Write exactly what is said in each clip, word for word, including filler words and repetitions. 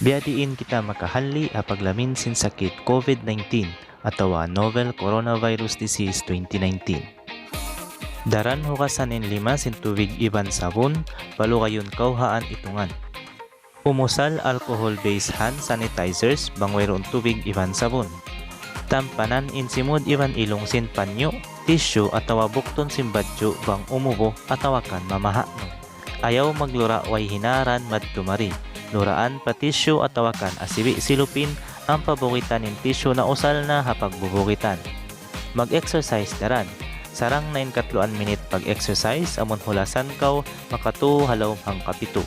Biyadiin kita makahalli' ha paglamin sin sakit COVID nineteen atawa Novel Coronavirus Disease twenty nineteen. Daran hugasan in lima sin tubig iban sabun, balu' kayun kawhaan itungan. Umusal alcohol-based hand sanitizers bang wayruun tubig iban sabun. Tampanan in simud iban ilung sin panyu', tissue atawa buktun sin badju' bang umubu atawa kan mamaha'. Ayaw maglura' way hinaran madtu mari. Luraan pa tissue atawa kan asibi' silupin ampa bugitan in tissue na usal na ha pagbubugitan. Mag-exercise daran. Sarang na in katluan minit pag-exercise, amun hulasan kaw, makatū ha lawm hangkapitu.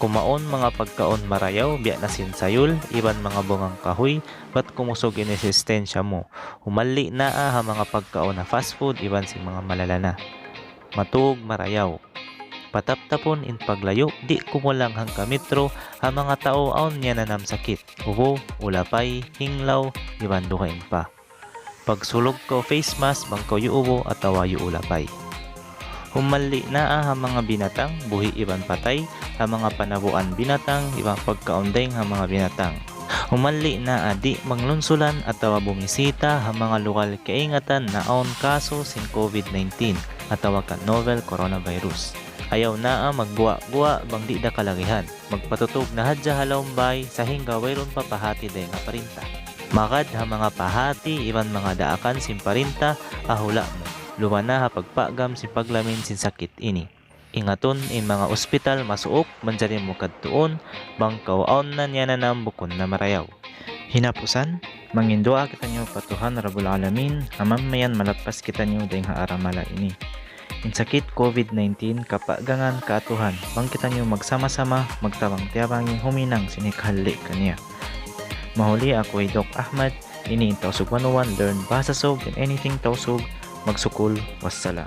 Kumaun manga pagkaun marayaw, biya' na sin sayul, iban manga bungang kahuy, bat kumusug in resistensya mu. Humalli' naa ha manga pagkaun na fast food, iban sin manga malala na. Matūg marayaw. Pataptapun in paglayu', di' kumulang hangkametro, ha manga tau awn niyananam sakit, ubu, ulapay, hinglaw, iban dugaing pa. Pagsulug kaw face mask bang kaw yuubu atawa yuulapay. Humalli' naa ha manga binatang, buhi' iban patay, ha manga panabuan binatang, iban pagkaun dayng ha manga binatang. Humalli' naa di' manglunsulan atawa bumisita ha manga lugal kaingatan na awn kasu sin COVID nineteen atawa kan novel coronavirus. Ayaw naa magguwa'-guwa' bang di' da kalagihan. Magpatutug na hadja ha lawm bay, sahingga wayruun pa pahāti dayng ha parinta. Magad ha manga pahāti iban manga daakan sin parinta ha hula' mu, luba na ha pagpagam sin paglamin sin sakit ini. Ingatun in manga ospital masuuk manjari mu kadtuun, bang kaw awn na niyananam bukun na marayaw. Hinapusan, manginduwaa kitaniyu pa Tuhan Rabbul Alamin, amu in mayan malappas kitaniyu dayng ha aramala ini. In sakit COVID nineteen kapagangan kaatuhan, bang kitaniyu magsama-sama, magtabang-tiyabangi, huminang sin hikahalli' kaniya. Mahuli aku hi Doc Ahmad, ini in Tausug one oh one, learn Bahasa Sug and anything Tausug, magsukul, wassalam.